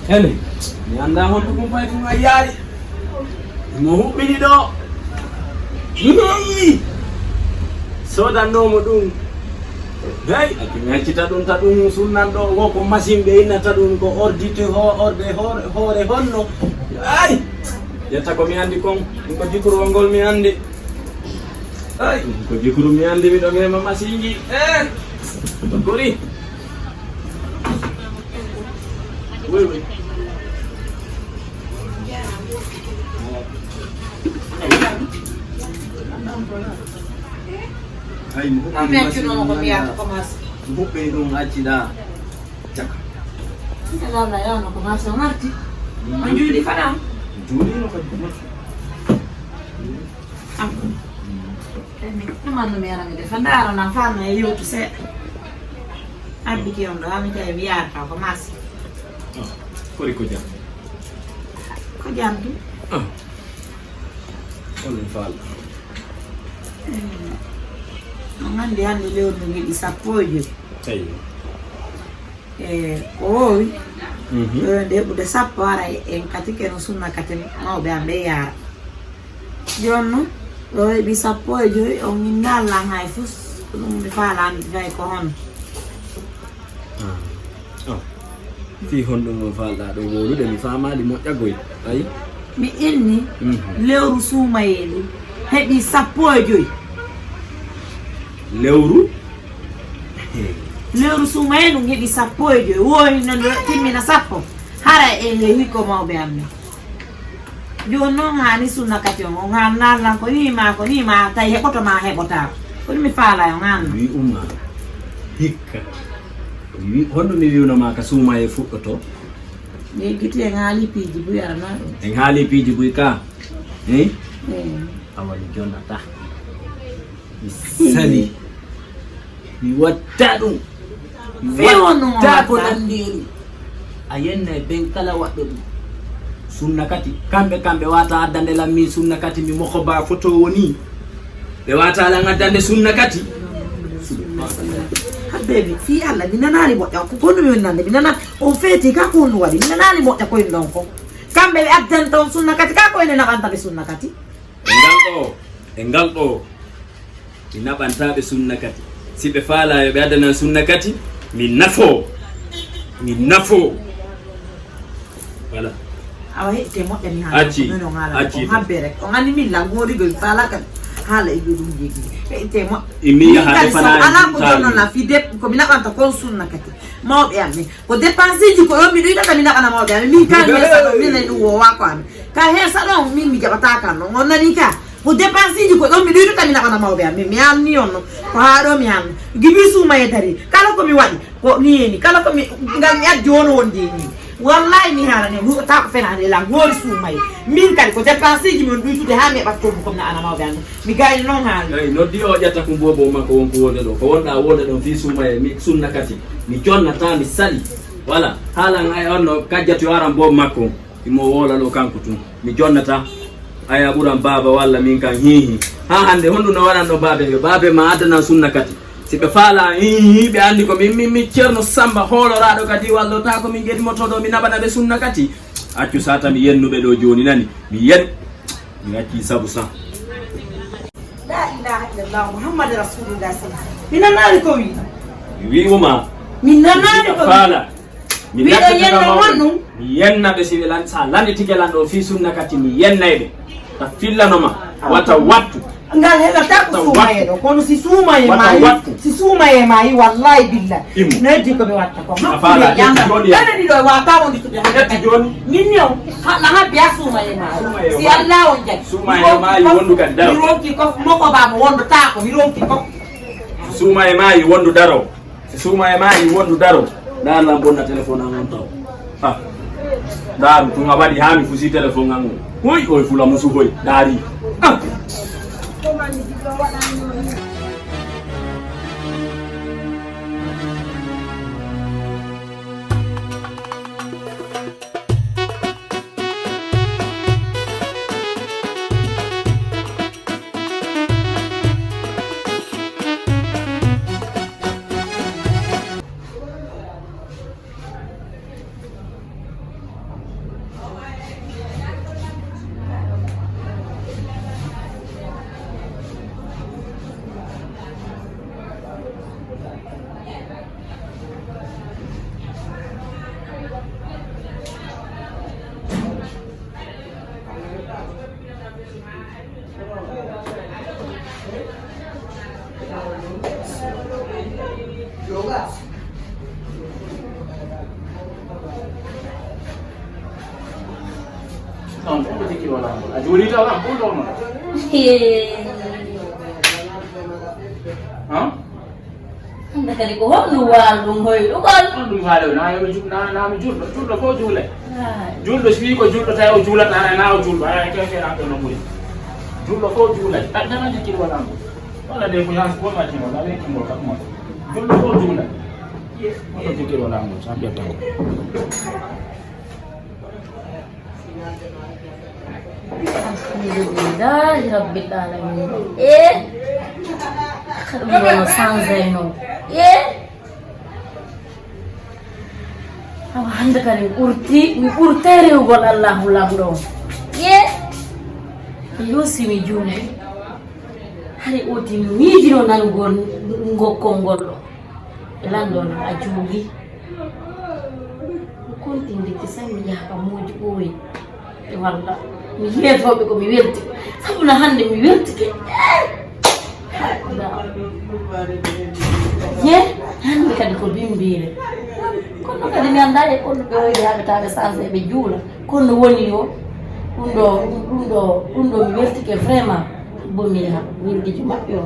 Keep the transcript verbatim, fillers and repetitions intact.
Hele, mi anndaa honto ɗum fayi tun a yaari. Mo huɓɓini ɗo. Yeeyi! Soodannoomo ɗum. Hey, ati mi accita ɗum, ta ɗum sunnan ɗo, wo ko machine ɓe innata ɗum, ko ordite ho-, orde hoore, hoore honno. Ay! Yetta ko mi anndi kon, ɗum ko jikuru ngol mi anndi. Ay, ɗum ko jikuru mi anndi, miɗo mema machine ji. Eh! Ko gori. Oui, oui. Ay, mo huɓɓini machine ɗum, mo huɓɓini ɗum acci ɗa. Caka. Ita lala ya no commencé marti. On juuli fana. Juuli no ko. Am. Ɗum annu mi arani de. Fandaro na fana e yewtu seeɗa. Abbiti on ɗo, ami tawi mi yaarata ko marché. Ah, kori ko jam? Ko jam ɗum? Ah. Ko min faala? Eh, on anndi hannde lewru ndu ngiɗi sappo e joy. Eyi. E ko woowi, mhm, ɗo nde heɓude sappo, hara en kati keno sunna kati mawɓe am ɓe yaara. Jooni noon, ɗo heɓi sappo e joy, on innaali lan hay fus, ko ɗum mi faalaani fay ko hono. Ah. Oh. Fii honɗum on faalɗaa ɗo wowlude? Mi faamaali moƴƴa goy. Ayi? Mi inni, mhm, lewru suumayee ndu heɓi sappo e joy. Lewru? Lewru suumayee ndu heɓi sappo e joy. Woowi no ndu timmina sappo. Hara en yehi ko mawɓe am ni. Jooni noon haani sunna kati on, on haan naallan ko nii maa, ko nii maa, tawi heɓoto maa heɓotaako. Ko ɗum mi faalaa on haan. Wi Umar, hikka. Wi, honno mi wi'uno maa ka suumayee fuɗɗoto? Yeggiti en haali piiji buy aranaa ɗum. En haali piiji buy ka? Eh? Eh. Awa mi jonnata. Mi sali. Mi watta ɗum. Mi watta ko nanndi e ɗum. A yenna e ben kala waɗɗo ɗum. Sunna kati, kamɓe, kamɓe wata addande lan min sunna kati, mi moko ba foto woni. Ɓe wata lan addande sunna kati. Habbebi, fii Alla, mi nanaali moƴƴa, ko honno mi woni nande, mi nana, on feeti ka ko honno waɗi, mi nanaali moƴƴa ko en ɗon ko. Kamɓe ɓe addanta on sunna kati, ka ko enen naɓanta ɓe sunna kati. E ngal ɗo, e ngal ɗo, mi naɓantaa ɓe sunna kati. Si ɓe faalaa yo ɓe addanan sunna kati, mi nafoo. Mi nafoo. Voilà. Awa heɗite moƴƴa mi haala. Acci, ko non on haala acci ko habbe rek. On anndi min lan goori go mi faalaa kan haala e ɗum jegi. Heɗite moƴƴa. Imi min yaha kadi so alaa ko jonnon lan fii de ko mi naɓanta kon sunna kati. Mawɓe am ɓe. Ko dépenseji ko ɗon mi ɗuytata mi naɓana mawɓe am. Min kan hesa ɗon, min e ɗum wowa ko am. Ka hesa ɗon, min mi jaɓata kan ɗon. On nani ka? Ko dépenseji ko ɗon mi ɗuytata mi naɓana mawɓe am. Min mi alni on no. Ko haa ɗo mi alno. Gibi suumayee dari. Kala ko mi waɗi, ko ni yeni. Kala ko mi, ngal mi addi on wondi ni. Wallahi mi haalani on, huɗo ta ko fenaande lan, hoori suumayee. Min kadi ko dépenseji mon ɗuytude haa mi heɓa coggu ko mi naɓana mawɓe am. Mi gayni noon haali. Eyi, noddi o ƴetta ko boobo makko won ko wonde ɗo. Ko wonɗa wonde ɗon fii suumayee, mi sunna kati. Mi jonnata, mi sali. Voilà. Haalan ay on no kajjati o aran boobo makko. Imo woola ɗo kanko tun. Mi jonnata. Ay a ɓuran baaba walla min kan hiihi. Haa hannde honɗum no waɗanno baabe yo? Baabe ma addanan sunna kati. Si ɓe faalaa hiihi ɓe anndi ko min, min, min Ceerno Samba hooloraaɗo ka diiwal ɗo taa ko min ƴetti moto ɗo mi naɓana ɓe sunna kati. Accu sata mi yennuɓe ɗo jooni nani. Mi yen. Mi accii sabu sa. La ilaha illallah Muhammad Rasulullah sallallahu. Mi nanaani ko wi. Mi wi'uma. Mi nanaani ko wi. Faala. Mi wiɗo yenna mon ɗum. Mi yenna ɓe si ɓe lan, sa landitike lan ɗo fii sunna kati mi yennay ɓe. Ta fillanoma. Wata wattu. Ngal heɓata ko suumayee ɗo. Kono si suumayee maayi. Si suumayee maayi wallahi billahi. Imu. No heddi ko ɓe watta ko. A faala, ƴetti jooni ya. Ɓe ɗiɗo e wata wondude. Ƴetti jooni. Min yo, hala ha biya suumayee maayi. Suumayee si Allah on jaɓi. Suumayee maayi wondu kadi daro. Mi ronki ko moko ba mo wondu ta ko mi ronki ko. Suumayee maayi wondu daro. Si suumayee maayi wondu daro. Ndaa lan bonna téléphone an on taw. Ha. Ndaaru tun a waɗi haa mi fusi téléphone an on. Hoy, oy fula musu hoy. Ndaari. Ah. Tan ɗum ko jikki wala ngol. A juuli taw am ɗum ɗon non. Hee. Han? Hannde kadi ko honno waal ɗum hoyɗugol? Ɗum faale na yo ju-, na, na mi julɗo. Julɗo fof juulay. Ay. Julɗo si wi ko julɗo tawi o juulat na, na o julɗo. Ay, ke, ke, an ɗon no ɓuri. Julɗo fof juulay. A, nana jikki wala ngol. Wala de ko yas ko ma jingol, a weki ngol ka ɗum. Julɗo fof juulay. Ko jikki wala ngol, sa ɓe taw. Alhamdulillahi rabbil alamin. E ɗum ɗo no changé no. E awa hannde kadi mi ɓurti, mi ɓurte rewgol Allahu lamɗo on. E yo si mi juumde, hari oti mi miijino nangol ngokkol ngol ɗo. Lanndo no a juuli. Mi konti ndikki sen mi yaha ka moodi ɓooyi. Walla mi yeetooɓe ko mi welti. Sabu no hannde mi weltike. Ye hannde kadi ko bimbiire. Kono kadi mi anndaa e kono ɓe hoyde haa ɓe tawa ɓe sanse ɓe juula. Kono woni yo ɗum ɗo, ɗum ɗo, ɗum ɗo mi weltike vraiment. Bomi ha weldijo maɓɓe o.